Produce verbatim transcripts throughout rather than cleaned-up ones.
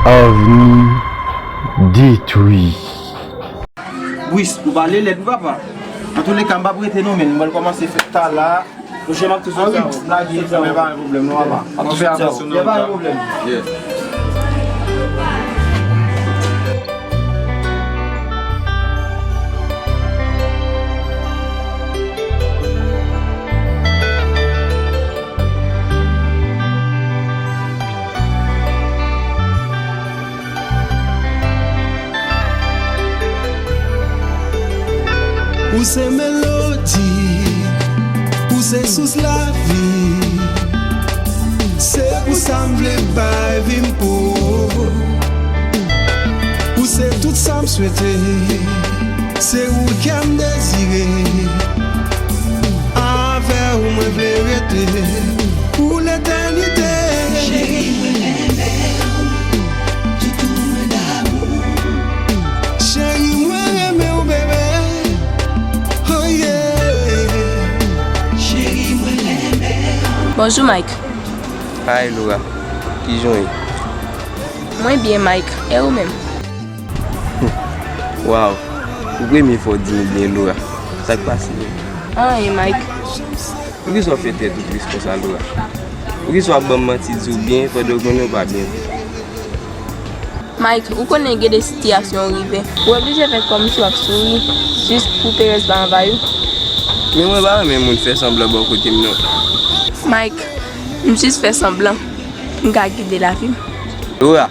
Avni detwi. Bris, ou pale lèd wi papa. Antouleka, m p ap rete non, men m pral kòmanse fè tala. Monchè, m ap tou sot sa, m lage sa, men pa gen pwoblèm non papa. M ap tou fè atansyon nan wout la. Ou se melodi, ou se sous lavi. Se pou sa m vle bay vi m pou ou. Ou se tout sa m swete. Se ou kè m dezire. Avè w mwen vle rete pou letènite. Cheri, mwen renmen w, toutou mwen damou. Cheri, mwen renmen w, bebe. Oh yeah. Cheri, mwen renmen w. Bonjou, Mike. Hi, Laura. Kijan w ye? Mwen byen, Mike. E ou menm? Waw, pou premye fwa w di m byen, Laura. Sa k pase menm? Anyen, Mike. Poukisa w fè tèt ou tris konsa, Laura? Poukisa w ap ban m manti, di w byen pandan w konnen w pa byen? Mike, ou konnen gen de sitiyasyon ou rive, ou oblije fè kòmsi w ap souri jis pou Terèz pa anvayi w. Men mwen pa renmen moun fè sanblan bò kote m non. Mike, m jis fè sanblan. M ka gide lavi m. Laura,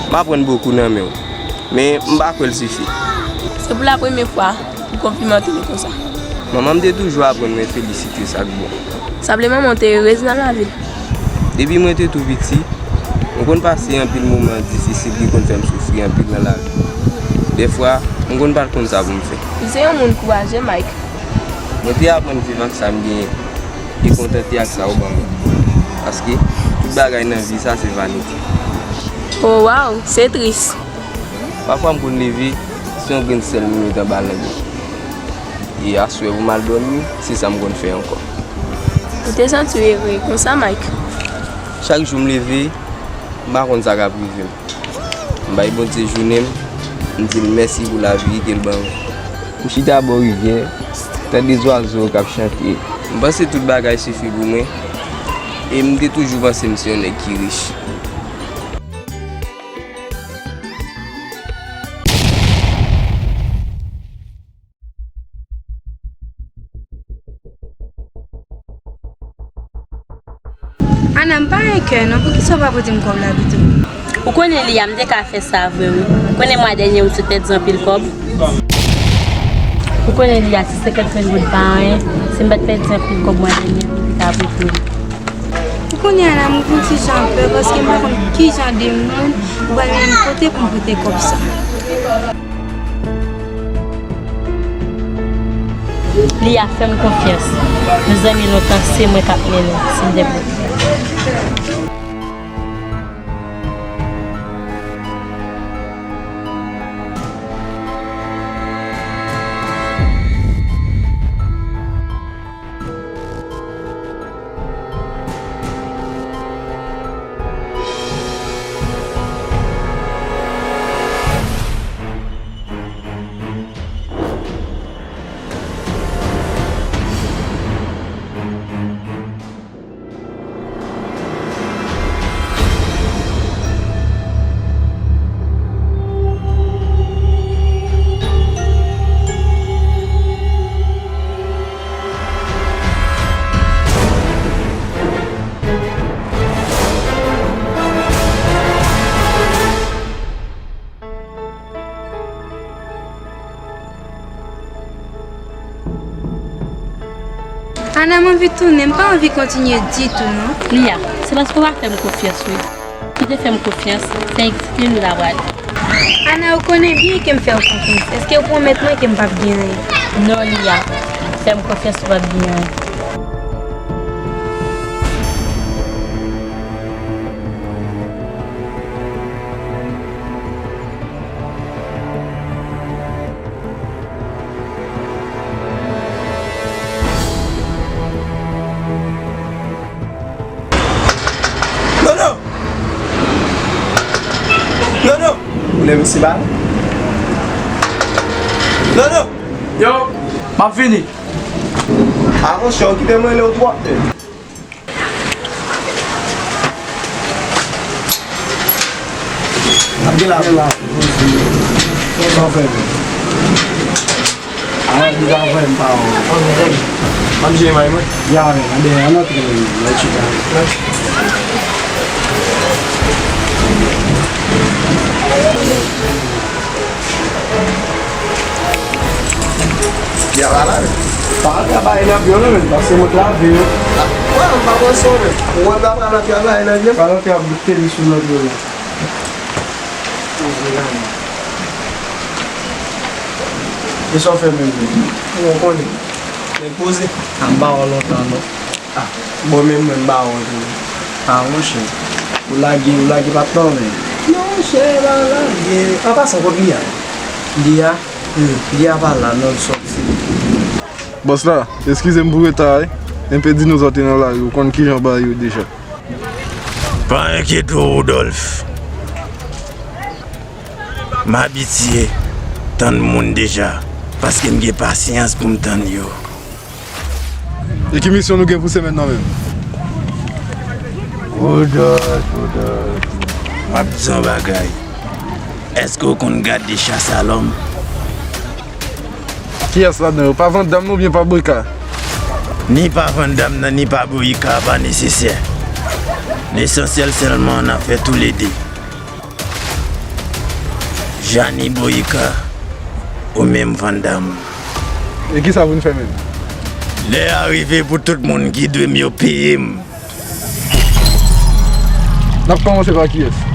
m aprann bokou nan men w, men m pa kwè l sifi. Se pou la premye fwa ou konplimante m konsa. Manman m te toujou aprann mwen felisite sa k bon. Sanble manman w te erez nan lavi l. Depi mwen te tou piti, m konn pase anpil moman difisil ki konn fè m soufri anpil nan lavi. Dèfwa, m konn pa t konn sa pou m fè. Ou se yon moun kouraje, Mike. Mwen te aprann viv ak sa m genyen e kontante ak sa yo ban mwen. Paske tout bagay nan vi sa se vanite. Oh, waw, se tris. Pafwa m konn leve, se yon grenn sèl m met anba lang mwen. E aswè pou m al dòmi, se sa m konn fè ankò. Ou te santi w ere konsa, Mike? Chak jou m leve, m pa konn sa k ap rive m. M bay Bondye jounen m, m di l mèsi pou lavi ke l ban mwen. M chita bò rivyè, tande zwazo k ap chante. M panse tout bagay sifi pou mwen, e m te toujou panse m se yon nèg ki rich. Ana, m pa gen kè non, poukisa w pa pote m kòb la pito? Ou konnen Lia, m te ka fè sa vre wi. Ou konnen mwa dènye m sot pèdi anpil kòb. Ou konnen Lia, ti senkant mil goud pa anyen. Si m pa t pèdi anpil kòb mwa dènye, m te ka pote l. Ou konnen Ana, m gon ti jan pè paske m pa konn ki jan de moun ou pral mennen m kote pou m pote kòb sa. Lia, fè m konfyans. Nou zanmi lontan, se mwen k ap mennen, silvouplè. Ana, m anvi tounen, m pa anvi kontinye ditou non. Lia, se paske w pa fè m konfyans wi. Si w te fè m konfyans, se egzite nou ta pral. Ana, ou konnen byen ke m fè w konfyans. Èske w pwomèt mwen ke m p ap gen anyen? Non, Lia. Fè m konfyans, ou p ap gen anyen. Non, non! Mesye ba. Non, non. Yo, m ap vini. A, monchè, w kite m rele w twòp, men. Ap gen la. Gen la. Sa w fè, men? A, li pa vre, m pa wè. M ap jere may mwen. Ya, men, anben, ann antre, men, nan chita. Ya, pa la, men. Pa al travay nan avyon, non, men, paske mwen k lave yo. A, wè, m pa pran swen, men. Ou wè m pa pral travay nan avyon? Pa al travay, bout tenis sou nan avyon, non. E sa w fè menm, menm? Ou konnen. Nèg poze. A, m pa wè w lontan, non. A, bon, menm mwen, m pa wè w tou. A, monchè. Ou lage, ou lage patnè w, menm. Non, monchè, pa lage. An pasan, kot li a? Li a? Wi. Li a pa la, non, l sòti. Bòs la, eskize m pou reta a, wi. Enpe dinozò te nan lari, ou konn kijan bagay yo deja. Pa enkyete w, Woodolph. M abitye tann moun deja, paske m gen pasyans pou m tann yo. E ki misyon nou gen pou semèn nan menm? Woodolph, Woodolph, m ap di yon bagay. Èske w konn gade Chasse à l'homme? Kiyès ladan yo? Pa Van Damme non oubyen pa Boyka? Ni pa Van Damme nan, ni pa Boyka pa nesesè. Lesansyèl sèlman n ap fè toulede. Jani Boyka, ou menm Van Damme. E kisa pou n fè menm? Lè a rive pou tout moun ki dwe m yo peye m. N ap kòmanse pa kiyès?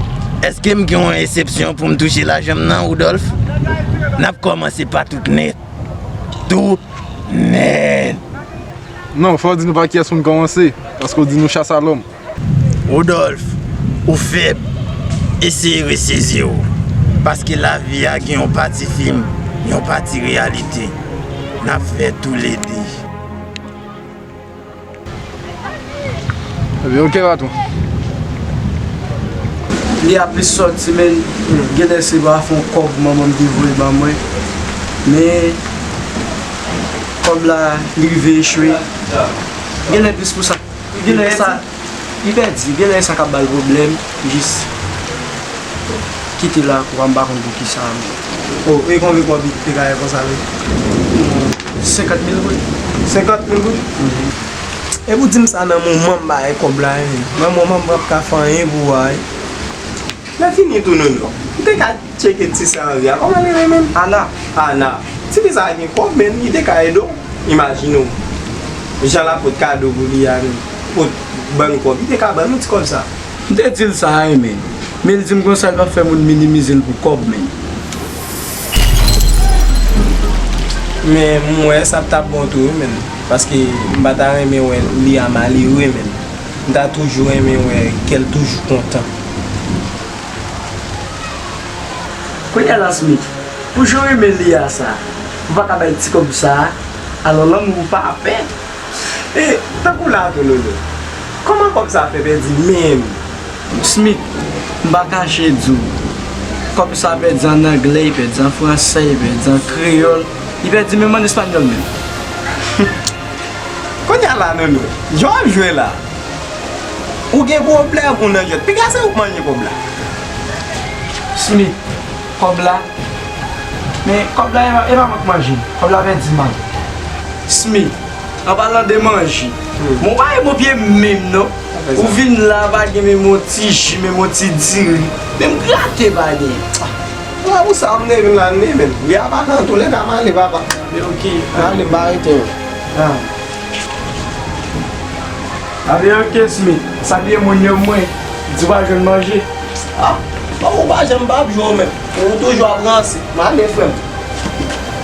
Èske m gen yon eksepsyon pou m touche lajan m nan, Woodolph? N ap kòmanse pa tout nèt. Tout nèt. Non, fò w di nou pa kiyès pou n kòmanse, paske w di nou Chasse à l'homme. Woodolph, ou fèb. Eseye resezi w. Paske lavi a gen yon pati fim, yon pati reyalite. N ap fè toulede. Ebyen, oke, patwon. Li a plis sòti, men genlè se pa fon kòb manman m te voye ban mwen. Men kòb la, li rive echwe. Genlè plis pou sa. Genlè sa, li pèdi. Genlè sa k ap ba l pwoblèm. Jis kite la, kwa m pa konn pou kisa. O, e konbyen kòb li te ka fè konsa menm? Senkant mil goud. Senkant mil goud? Mhm. Epi w di m sa nan moman m bay kòb la, wi. Nan moman m p ap ka fè anyen pou ou a, wi. Lè fini tou, Nono, m te ka tcheke ti sè anvi a. Kòman li rele menm? Ana. Ana. Tifi sa gen kòb, men li te ka ede w. Imajine w. Jan l ap pot kado pou li a, menm. Pot bann kòb. Li te ka ban nou ti kòb sa. M te di l sa, wi, men. Men l di m konsa, l p ap fè moun minimize l pou kòb, men. Men m wè sa p t ap bon tou, wi, men. Paske m pa ta renmen wè li a malere, men. M ta toujou renmen wè kè l toujou kontan. Kounye a la, Smith, pou jan w renmen li a sa, ou pa ka bay ti kòb sa a, alò lanmou ou pa pè. E, tankou la tou, Lolo. Kòman kòb sa fè pèdi menm? Smith, m pa kache di w. Kòb sa pèdi an anglè, li pèdi an fransè, li pèdi an kreyòl, li pèdi menm an espanyòl menm. Kounye a la, Nono, jan w ap jwe la, ou gen pwoblèm ou nan jwèt. Piga se ou k manje kòb la. Smith, kòb la. Men kòb la, e pa, e pa mwen k manje l. Kòb la pèdi mal. Smith, an palan de manje, hmm, mwen pa e bon pye m menm non. Ou vin la, pa gen menm yon ti ji, menm yon ti diri. Menm grate pa gen. Wè, pou sa m te vin la, m te vin. Li a pa nan tou lè ka m ale, papa. Men oke. M ale, m pa rete. Ah. Abe oke, Smith. Salye moun yo mwen. Di w pa jwenn manje. Ah, bon, ou pa janm p ap jwe w menm. Ou toujou ap ranse. M ale, frè m.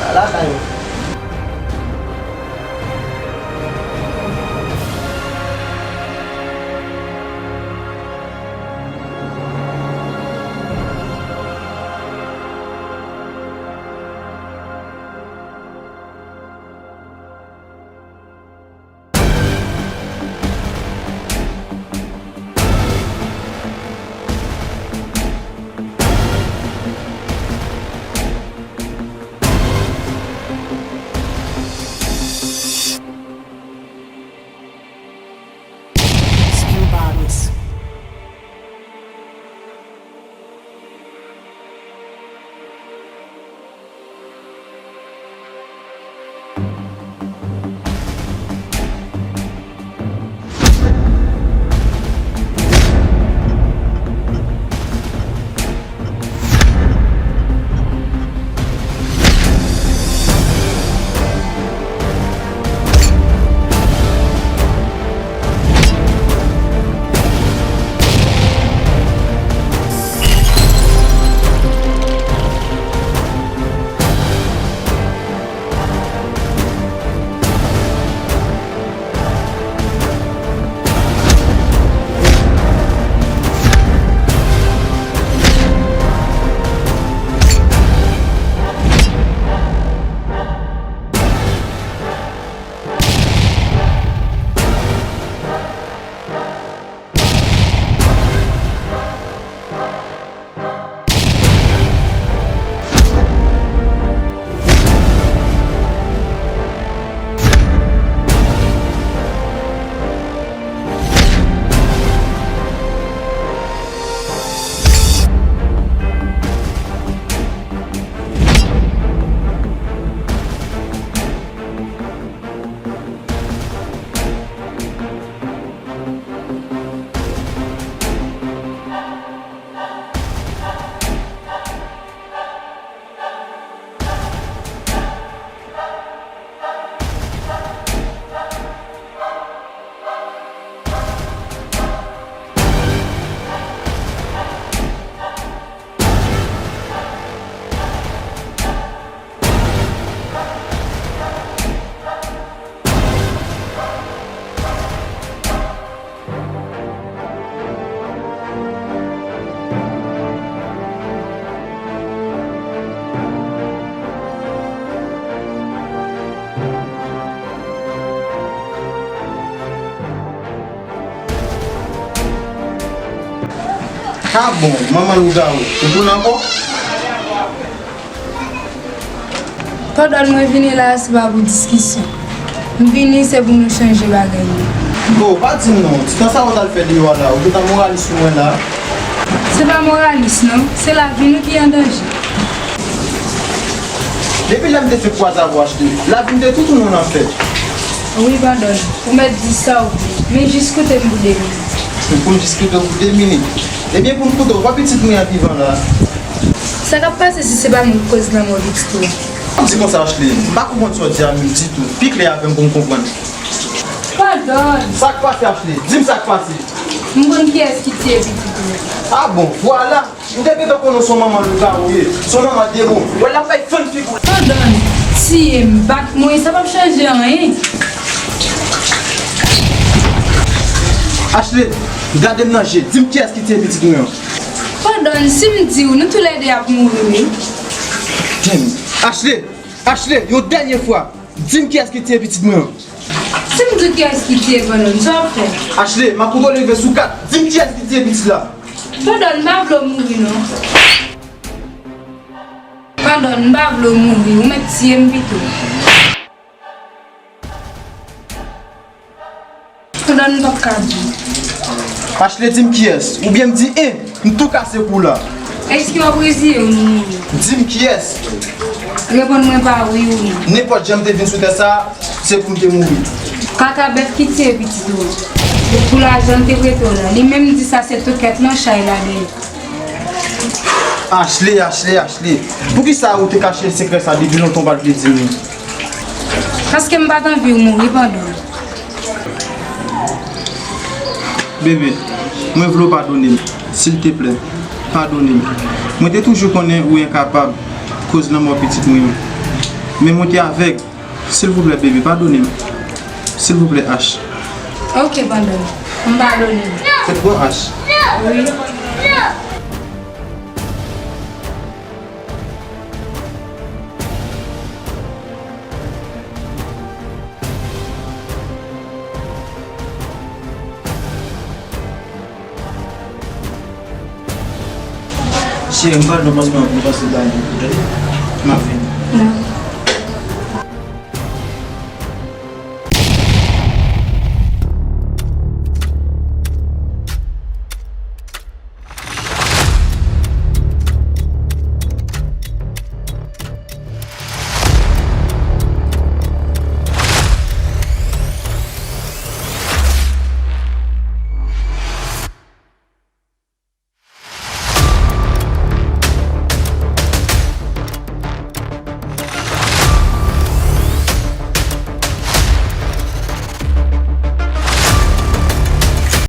Al lakay mwen. Ah bon, manman lougawou, ou tounen ankò? Pandan mwen vini la, se pa pou diskisyon. M vini, se pou nou chanje bagay yo. Oh, pa di m non, ti tan sa ou t al fè deyò a la, ou gentan moralis sou mwen la. Se pa moralis non, se lavi nou ki an danje. Depi lè m te fenk kwaze avè w Ashley, lavi m te tou tounen an anfè. Wi, Pandòn, ou mèt di sa w vle, men jis koute m pou de minit. Pou m jis koute w pou de minit? Ebyen, pou m koute w, wè pitit mwen an vivan la. Sa k ap pase si se pa mwen ki koz lanmò pitit ou an? Di konsa, Ashley, m pa konprann sa w di a menm ditou. Pi klè avè m pou m konprann. Pandòn! Sa k pase, Ashley? Di m sa k pase. M konn kiyès ki tiye pitit ou an. Ah bon, vwala! M te gentan konnen w se yon manman lougawou w ye. Se yon manman demon. Wè l ap bay fann figi w. Pandan l tiye m, bat mwen, sa p ap chanje anyen. Ashley, gade m nan je. Di m kiyès ki tiye pitit mwen an. Pandan, si m di w, nou toulède ap mouri, wi. Damn. Ashley, Ashley, yon dènye fwa. Di m kiyès ki tiye pitit mwen an. Si m di w kiyès ki tiye Pandòn, sa w ap fè? Ashley, m ap kontwole rive sou kat. Di m kiyès ki tiye pitit la. Pandòn, m pa vle w mouri non. Pandòn, m pa vle w mouri, ou mèt tiye m pito. Pandan m p ap ka di w. Ashley, di m kiyès, oubyen m di en, m tou kase kou la. Èske w ap reziye w nou mouri? Di m kiyès. Reponn mwen pa wi ou non. Nenpòt jan m te vin sou tè sa a, se pou m te mouri. Kaka bèf ki tiye pitit ou an. Pou lajan l te prete w la. Li menm di sa se tokèt nan chay la dèyè. Ashley, Ashley, Ashley. Poukisa ou te kache sekrè sa depi lontan ou pa t vle di m li? Paske m pa t anvi w mouri, Pandòn. Bebe, mwen vle w padone m, silteplè, padone m. Mwen te toujou konnen ou enkapab koz lanmò pitit mwen an. Men mwen te avèg. Silvouplè, bebe, padone m. Silvouplè, Ash. Ok, Pandòn. M padone w. Se bon, Ash. Wi. Cheri, m pral nan pansman pou pase bay mwen, tande? M ap vini. Non.